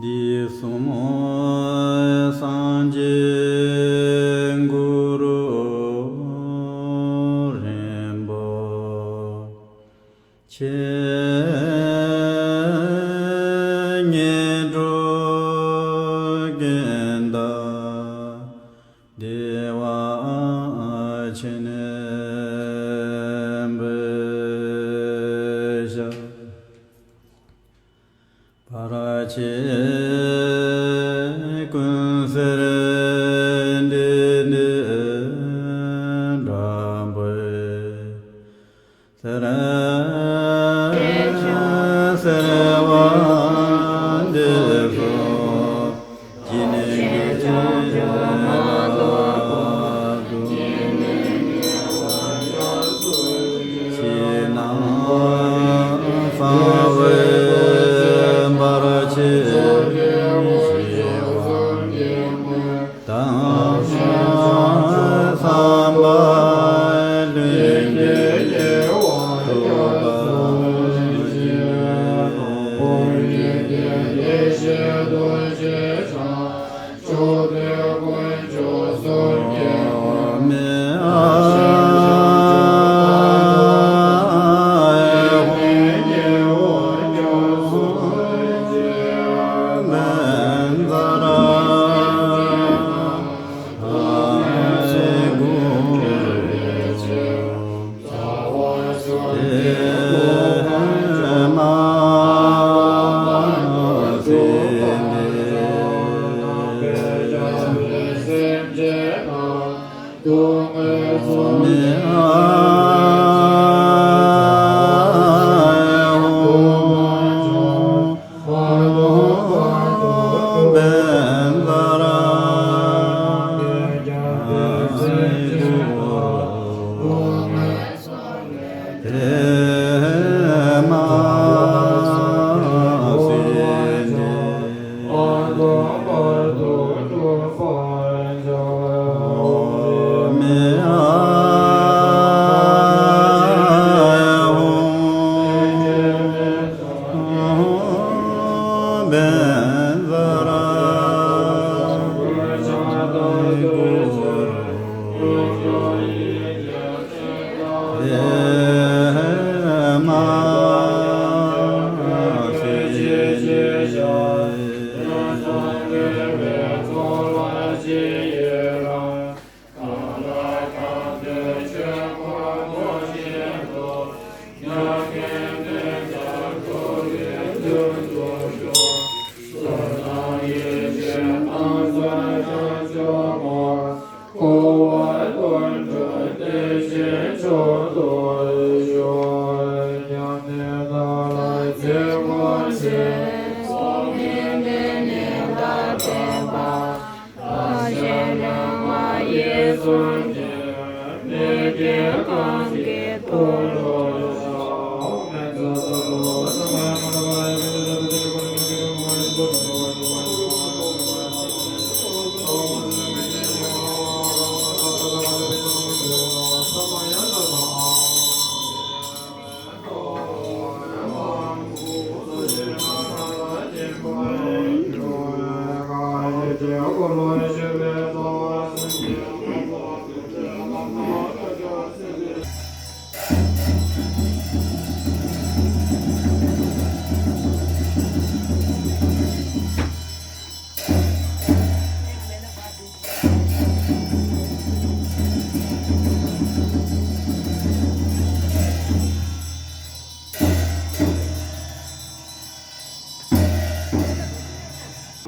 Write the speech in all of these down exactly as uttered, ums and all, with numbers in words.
དུས་གསུམ་སངས་རྒྱས་གུ་རུ་རིན་པོ་ཆེ། ངེས་འགྲོ་ཀུན་བདག་བདེ་བ་ཆེན་པོའི་ཞབས། བར་ཆད་ཀུན་སེལ་འབྲས་ནི་དྲག་པོའི་ཚེ། སེལ་བ་འདི་སོགས་ཀྱི་ནི་དགེ་བ་སྒྲུབ། ཕྱི་ནང་གསང་བའི་བར་ཆད་ཞི་བ་དང་། བསམ་པ་ལྷུན་གྱིས་གྲུབ་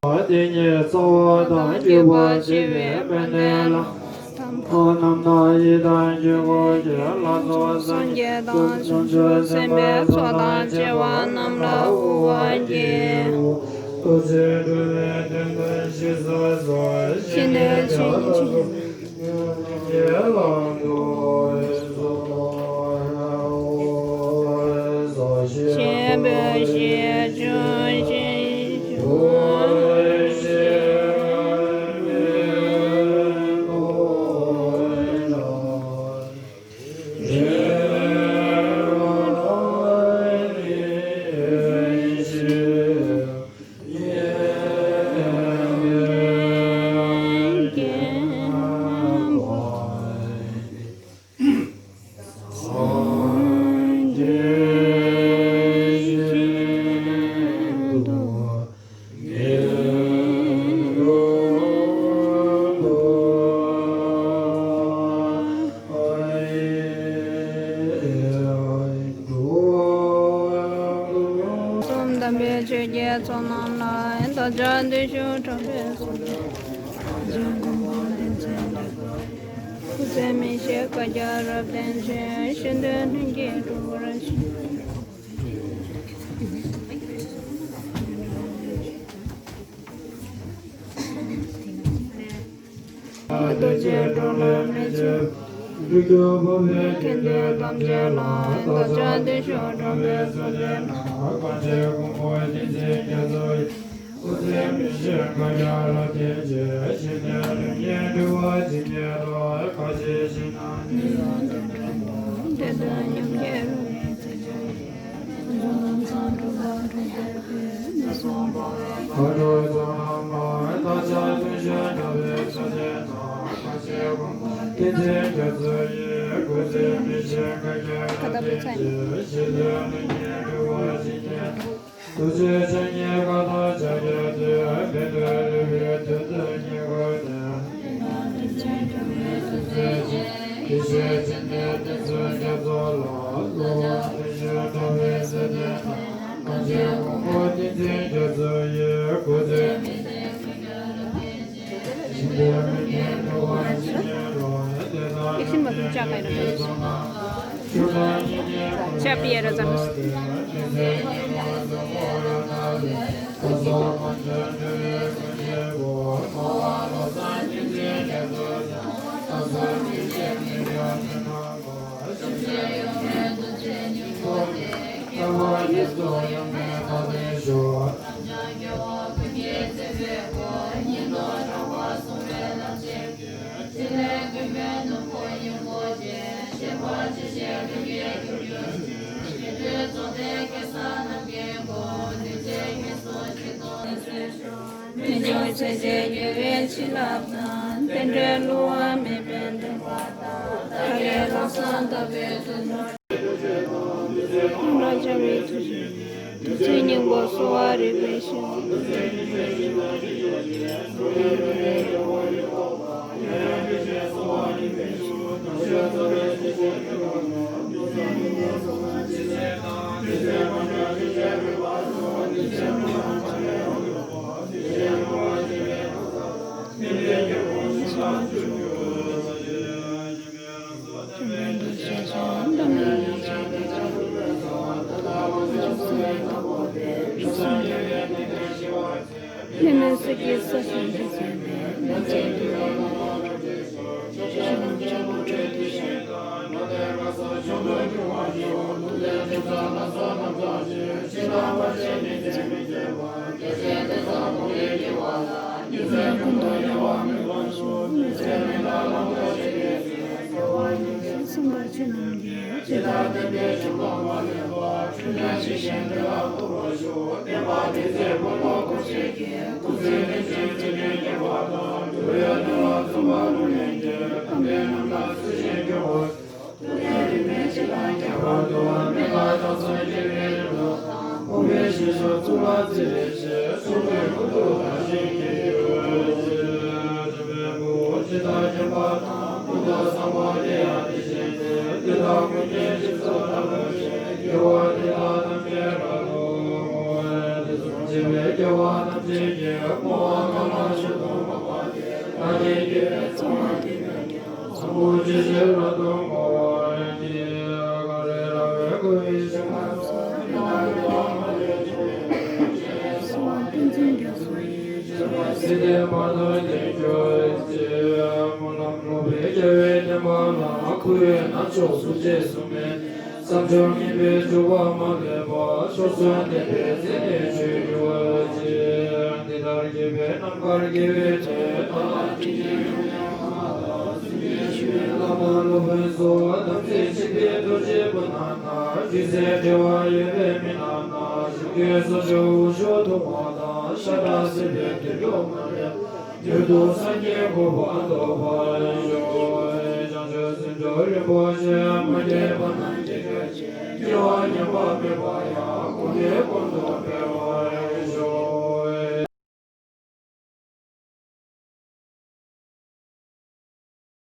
པར་བགྱི། དེ་ཉིད་རྩ་བ་དང་རྒྱས་པར་བྱེད་པའི་སྨོན་ལམ། ཐབས་མཁས་རྣམས་དང་ཡི་དམ་དཀྱིལ་འཁོར་གྱི་ལྷ་ཚོགས་སངས་རྒྱས་དང་བྱང་ཆུབ་སེམས་དཔའི་ཚོགས་དང་བཅས་པ་རྣམས་ལ་དབུལ་བར་བགྱི། ཐུགས་རྗེ་སྤྲུལ་པའི་མདུན་དུ་ཞིག་གསོ་གསོལ། ཕྱི་ནས་ཕྱིན་ཕྱིན། པའི་ཆོས་ཀྱི་ཚོགས་རྣམས་ལ། བདག་ཅག་འདི་ཕྱིར་གྲགས་པའི་ཚུལ། རྗེ་མགོན་པོ་བསྟན་འཛིན་རྒྱ་མཚོ། སྐུ་ཚེ་མི་ཤིགས་བསྐལ་བརྒྱར་རབ་བརྟན་ཅིང་། གཞན་དོན་ལྷུན་གྱིས་གྲུབ་པར་ཤོག། རྡོ་རྗེ་གྲོ་ལོད་མི་ཕྱེད། རིགས་དྲུག་ཕུང་པོའི་ཁྱོན་འདིར་ཐམས་ཅད་ལ། བདག་ཅག་འདི་ཕྱིར་གྲགས་པའི་ཚུལ་བསྟན་ན། གང་ཕྱིར་མགོན་པོ་བསྟན་འཛིན་རྒྱ་མཚོ་ཡི། སྐུ་ཚེ་མི་ཤིགས་བསྐལ་བརྒྱར་རབ་བརྟན་ཅིང་། གཞན་དོན་ལྷུན་གྱིས་གྲུབ་པར་བྱིན་གྱིས་རློབས། གང་ཞིག་ཤིང་རྣམས་ནི་རང་དོན་འགྲུབ་པ། དེ་དོན་ཉམས་བརྒྱའི་རབ་དབྱེ་ཚུལ་འཆད་ཅིང་། གང་ཕྱིར་ཚོགས་དྲུག་ལ་གྲགས་པའི་ཚུལ། ངན་སོང་འཁོར་བའི་གང་དུ་ཚོགས་རྣམས་ལ། བདག་ཅག་འདི་ཕྱིར་གྲགས་པའི་ཚུལ་བསྟན་ན། གང་ཕྱིར་མགོན་པོ་བསྟན་འཛིན་རྒྱ་མཚོ་ཡི། སྐུ་ཚེ་མི་ཤིགས་བསྐལ་བརྒྱར་རབ་བརྟན་ཅིང་། གཞན་དོན་ལྷུན་གྱིས་གྲུབ་པར་བྱིན་གྱིས་རློབས། ཐུགས་རྗེ་ཆེན་ཉིད་མཁའ་ལྟར་ཕྱག་རྒྱ་ཆེ། མི་མཐུན་རིགས་པའི་དོན་དུ་སྙིང་ཁོང་ནས། ཡེ་ཤེས་སྦྱིན་པའི་བསྟན་འཛིན་རྒྱ་མཚོ་ལ། བདག་ཅག་འདི་ཕྱིར་གྲགས་པའི་ཚུལ་བསྟན་ན། གང་ཕྱིར་མགོན་པོ་བསྟན་འཛིན་རྒྱ་མཚོ་ཡི། སྐུ་ཚེ་མི་ཤིགས་བསྐལ་བརྒྱར་རབ་བརྟན་ཅིང་། གཞན་དོན་ལྷུན་གྱིས་གྲུབ་པར་བྱིན་གྱིས་རློབས། དེ་དག་ཉམས་བརྒྱའི་རབ་དབྱེ་ཚུལ་བསྟན་ན། ཆ་པི་ཡ་ར་ཙམ། མི་འབྱུང་ཚེ་ཟད་འགྱུར་བའི་བྱིན་རླབས་དང་། རྟེན་འབྲེལ་བསླུ་བ་མེད་པའི་བདེན་པ་དང་། བདག་གིས་ལམ་བཟང་བཏབ་པའི་དོན་དུ། རང་ལ་སྦྱར་བའི་ཐུགས་རྗེ་ཡིས། བདུད་རྩིའི་སྙིང་པོ་གསོ་བ་རིག་པའི་ཞིང་། བསམ་སྦྱོར་ངན་པའི་སྤྱོད་པ་མ་ལས་པ། ཕྱོགས་བཅུ་བདེ་བའི་རྩེ་ནས་ཆོས་འབྱུང་བ་ཅན། འདི་ལྟར་དགེ་བའི་རྣམ་དཀར་དགེ་བའི་ཚོགས། བླ་མ་སློབ་དཔོན་སོགས་དམ་ཚིག་ཆེན་པོའི་རྡོ་རྗེ་པོ་རྣམས་དང་། རྒྱུད་ཚད་འབྲེལ་བ་ཡོད་པའི་མི་རྣམས་དང་། གཞུང་གི་གསོ་སྦྱོང་འོས་སྦྱོར་ཐོག་མ་དང་། ཤ་ཁྲག་སྲིད་པའི་དུད་འགྲོ་མ་ལས། མྱུར་དུ་སངས་རྒྱས་གོ་འཕང་ཐོབ་པར་ཤོག། བྱང་ཆུབ་སེམས་མཆོག་རིན་པོ་ཆེ། མ་སྐྱེས་པ་རྣམས་སྐྱེ་གྱུར་ཅིག། སྐྱེ་བ་ཉམས་པ་མེད་པ་ཡང་། གོང་ནས་གོང་དུ་འཕེལ་བར།